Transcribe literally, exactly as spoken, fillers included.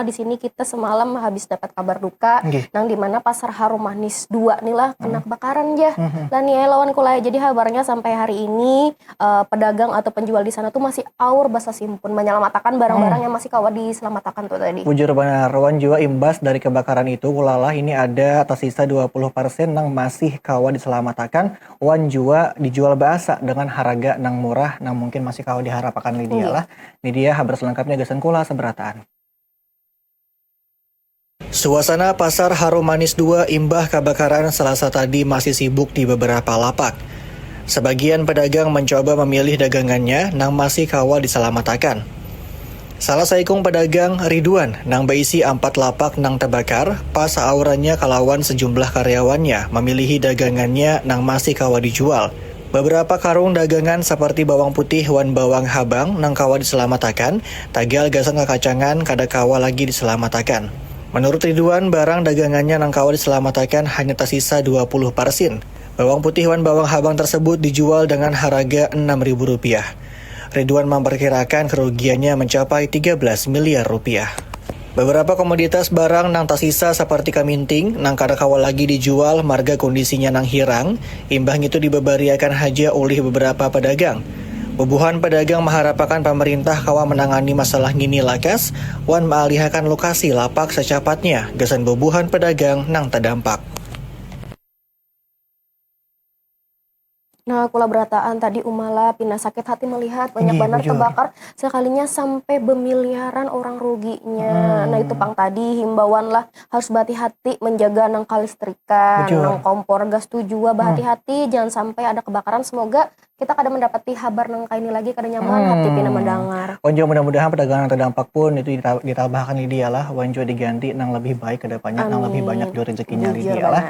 Di sini kita semalam habis dapat kabar duka, nang dimana Pasar Harum Manis dua nih lah kena kebakaran ja. Lah nih lawan kula, jadi habarnya sampai hari ini uh, pedagang atau penjual di sana tuh masih aur basa simpun menyelamatakan barang-barang yang masih kawa diselamatkan tuh tadi. Bujur banar, wan jua imbas dari kebakaran itu, kulalah ini ada tersisa dua puluh persen nang masih kawa diselamatkan, wan jua dijual baasa dengan haraga nang murah nang mungkin masih kawa diharapakan Lydia lah. Ini dia habar selengkapnya gasan kula seberataan. Suasana Pasar Harum Manis dua imbah kabakaran Selasa tadi masih sibuk di beberapa lapak. Sebagian pedagang mencoba memilih dagangannya nang masih kawa diselamatakan. Salah saikung pedagang, Ridwan, nang beisi ampat lapak nang tebakar, pas saaurannya kalawan sejumlah karyawannya memilihi dagangannya nang masih kawa dijual. Beberapa karung dagangan seperti bawang putih wan bawang habang nang kawa diselamatakan, tagal gasan kakacangan kada kawa lagi diselamatakan. Menurut Ridwan, barang dagangannya nang kawa diselamatakan hanya tersisa dua puluh parsin. Bawang putih wan bawang habang tersebut dijual dengan haraga enam ribu rupiah. Ridwan memperkirakan kerugiannya mencapai tiga belas miliar rupiah. Beberapa komoditas barang nang tersisa seperti kaminting nang kada kawa lagi dijual marga kondisinya nang hirang, imbah ngitu dibebariakan haja ulih beberapa pedagang. Bubuhan pedagang maharapakan pamerintah kawa menangani masalah ngini lakas wan mealihakan lokasi lapak secapatnya gasan bubuhan pedagang nang terdampak. Nah, kula berataan tadi Uma lah pina sakit hati melihat banyak banar tebakar, sekalinya sampai bemiliaran orang ruginya. Nah, itu pang tadi himbauan lah, harus berhati-hati menjaga nang kalistrikan, nang kompor gas tu jua berhati-hati, jangan sampai ada kebakaran. Semoga kita kada mendapati habar nang kaini lagi, kada nyaman hati pina mendengar. Wan jua mudah-mudahan pedagang yang terdampak pun itu dita- ditabahkan Lydia lah, wan jua diganti nang lebih baik ke depannya, nang lebih banyak jua rezekinya Lydia lah.